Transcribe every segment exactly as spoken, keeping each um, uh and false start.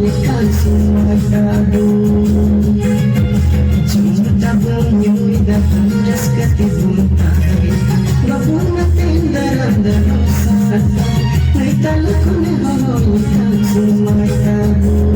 ᱞᱮᱠᱟᱱ ᱥᱚᱢᱚᱭ ᱛᱟᱵᱚᱱ᱾ ᱡᱚᱢ ᱫᱟᱵᱚᱱ, ᱧᱩᱭ ᱫᱟᱵᱚᱱ, ᱨᱟᱹᱥᱠᱟᱹ ᱛᱮᱵᱚᱱ ᱛᱟᱦᱮᱸ᱾ ᱵᱟᱵᱚᱱ ᱟᱛᱮᱱ ᱫᱟᱨᱟᱢ ᱫᱟᱨᱟᱢ ᱥᱟᱨᱛᱟ᱾ ᱱᱮᱛᱟᱨ ᱠᱷᱚᱱ ᱦᱚᱸ ᱞᱮᱠᱟᱱ ᱥᱚᱢᱚᱭ ᱛᱟᱵᱚᱱ᱾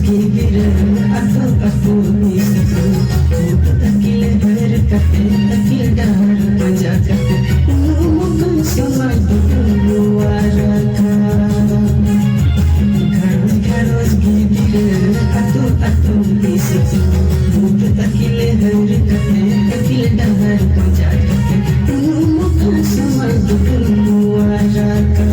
ᱜᱤᱫᱽᱨᱟᱹ ᱟᱛᱳ ᱟᱛᱳ ᱢᱤᱥ ᱠᱚ, ᱩᱱᱠᱩ ᱛᱟᱹᱠᱤᱱ ᱦᱟᱹᱨ ᱠᱟᱛᱮ, ᱛᱟᱹᱠᱤᱱ ᱰᱟᱦᱟᱨ ᱯᱟᱸᱡᱟ ᱠᱟᱛᱮ, ᱩᱱᱩᱢᱚᱜ ᱠᱟᱱ ᱥᱚᱢᱟᱡᱽ ᱫᱚ ᱱᱚᱣᱟ ᱨᱟᱠᱷᱟ᱾ ᱜᱷᱟᱨᱚᱸᱡᱽ ᱜᱷᱟᱨᱚᱸᱡᱽ ᱜᱤᱫᱽᱨᱟᱹ ᱟᱛᱳ ᱟᱛᱳ ᱢᱤᱥ ᱠᱚ, ᱩᱱᱠᱩ ᱛᱟᱹᱠᱤᱱ ᱦᱟᱹᱨ ᱠᱟᱛᱮ, ᱛᱟᱹᱠᱤᱱ ᱰᱟᱦᱟᱨ ᱯᱟᱸᱡᱟ ᱠᱟᱛᱮ, ᱩᱱᱩᱢᱚᱜ ᱠᱟᱱ ᱥᱚᱢᱟᱡᱽ ᱫᱚ ᱱᱚᱣᱟ ᱨᱟᱠᱷᱟ᱾